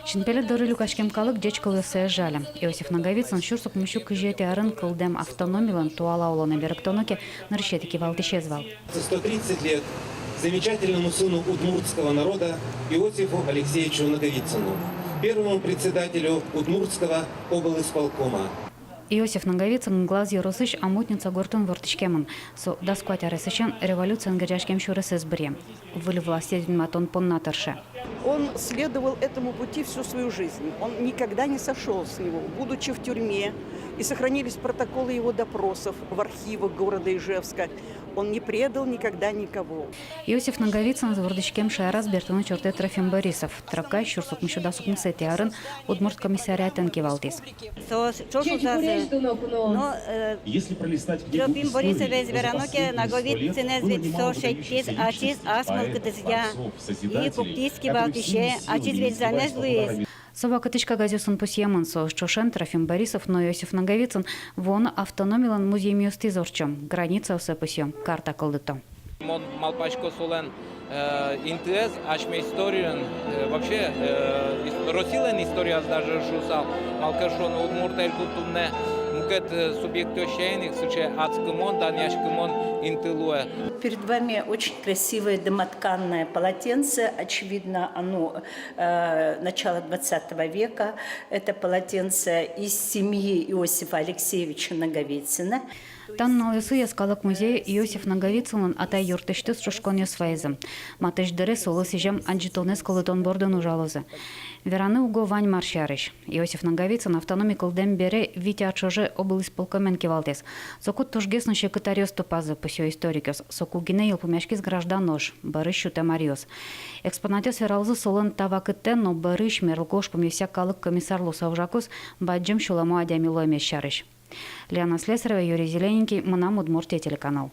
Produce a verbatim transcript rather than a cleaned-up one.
Синпелет доры люкаськем калык ӟеч кылъёссэ жаля. Иосиф Наговицын сюрс укмыссю кызетӥ арын кылдэм автономилэн туала улонэ берыктоно ке, нырысетӥ кивалтӥсез вал. Сто тридцать лет замечательному сыну удмуртского народа Иосифу Алексеевичу Наговицыну, первому председателю Удмуртского облисполкома. Иосиф Наговицын Глаз ёросысь Омутница гуртын вордӥськемын. Со дас куать аресысен революциен герӟаськем сюресэз быръе. Выль властез юнматон понна тырше. Он следовал этому пути всю свою жизнь. Он никогда не сошёл с него, будучи в тюрьме. И сохранились протоколы его допросов в архивах города Ижевска. Он не предал никогда никого. Иосиф Наговицынэз вордӥськем шаераз бертыны ӵортэ Трофим Борисов. Трокай сюрс укмыссю дас укмысэтӥ арын удмурт комиссариатэн кивалтӥз. Соос ӵош ужазы. Но, э, Трофим Борисовез верано ке, Наговицынэз ведь со шедьтӥз ачиз ас мылкыдызъя. И пуктӥз кивалтӥсе, ачиз ведь замес луиз. Со вакытысь кагазъёсын пусъемын, соос ӵошен Трофим Борисов но Иосиф Наговицын вуоно автономилэн музъемъёстӥз ортчо, границаоссэ пусъё, карта кылдыто. Мон малпасько солэн, э, интыез асьме историын, э, вообще, э, ис-, Россилэн историяз даже шуысал, малы ке шуоно Удмурт Элькун туннэ мукет, э, субъектъёс сямен ик сыӵе адскымон, данъяськымон инты луэ. Перед вами очень красивое домотканное полотенце. Очевидно, оно, э, начала двадцатого века. Это полотенце из семьи Иосифа Алексеевича Наговицына. Та нуналъёсы Йӧскалык музее Иосиф Наговицынлэн атай юртысьтыз ӵушконъёс вайизы. Матысь дыре солы сӥзем адӟытонэз кылдытон бордын ужалозы. Вераны уго вань мар сярысь. Иосиф Наговицын автономи кылдэм бере вить ар ӵоже облисполкомен кивалтӥз. Соку тужгес но секыт аръёс тупазы, пусъё историкъёс. Соку гинэ йылпумъяськиз граждан ож, бӧрысь сютэм аръёс. Экспонатъёс вералозы, солэн та вакытэ но бӧрысь мерлыко ужпумъёсъя калык комиссар луыса ужакуз бадӟым сюлэмо адями луэмез сярысь. Лиана Слесарева, Юрий Зелененький, «Мынам Удмуртие» телеканал.